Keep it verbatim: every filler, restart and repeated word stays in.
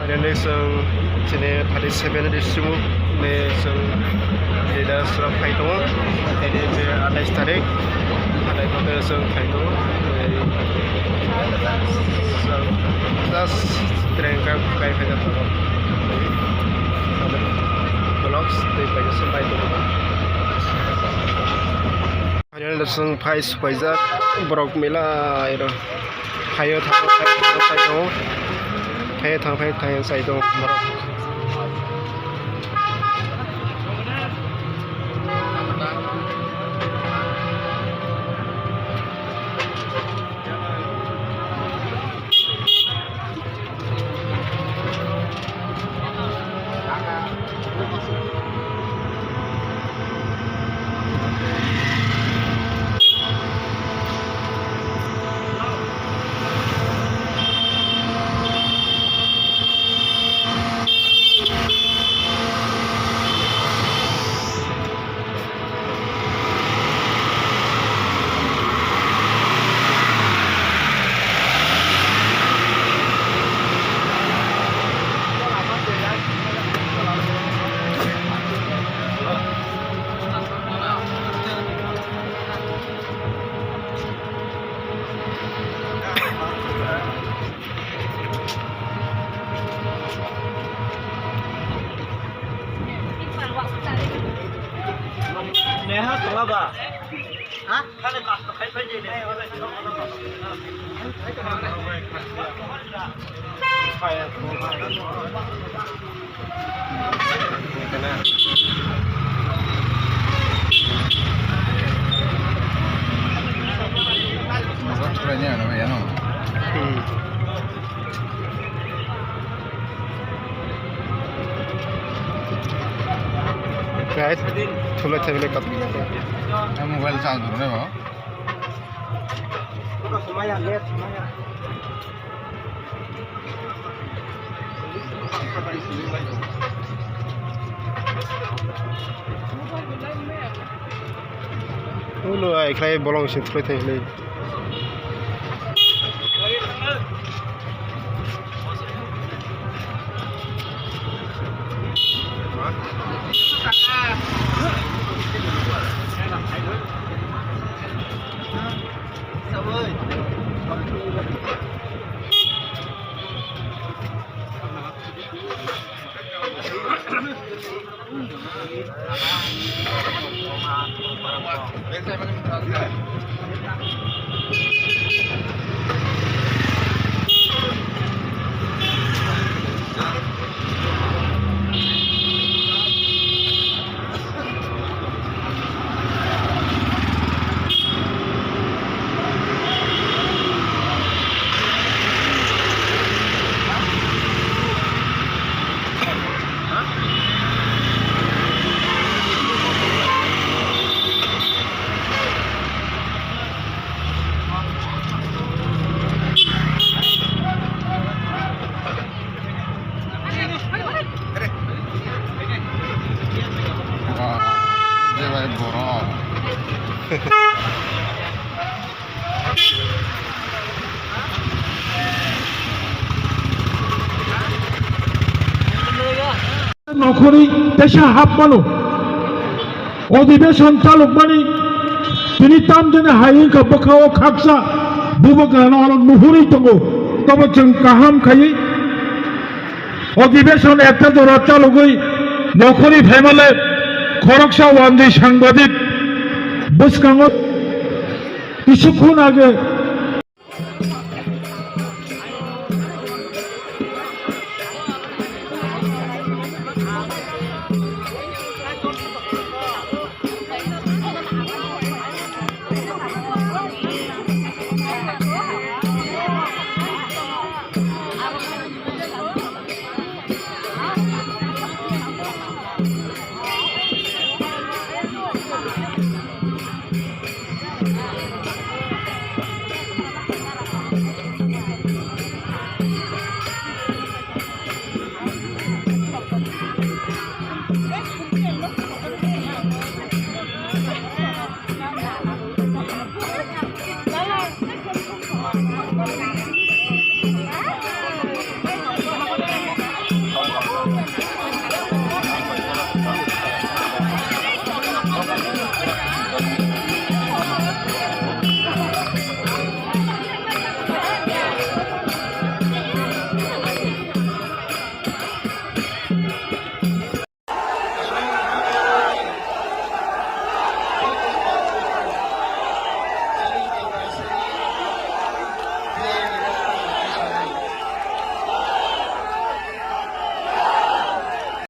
Finally, chwng chini thirty seven district ni chwng leaders rok phai tongo. Tini je atais tarik, phalai photo chwng phai tongo. Just train ka kai phai tongo. Vlogs tei paisa pai tongo. Final chwng phai supaijak borok milai rw. Phaio thango, phaio thango, phaio thango. Phaio thango, phaio thango, sai tongo borok. Neha, tongla ba? Ha? Hmm. Guys, thulai thaible kat. Mobile charge rw ne ba. Ulo ai khlai bolong se thulai thaible. Wah, je bai borok. Nokhorwi teisa hap mano. Odhibeshon chalokmani tini tamjani hai wngkha bwkhao khaksa bubagrano aro nuhurwi tongo. Tobo chwng kaham khaiwi odhibeshon ekta jora chalogwi nokhorwi phaimale khoroksa wanjwi sangbadik bwskango. Kisukhun age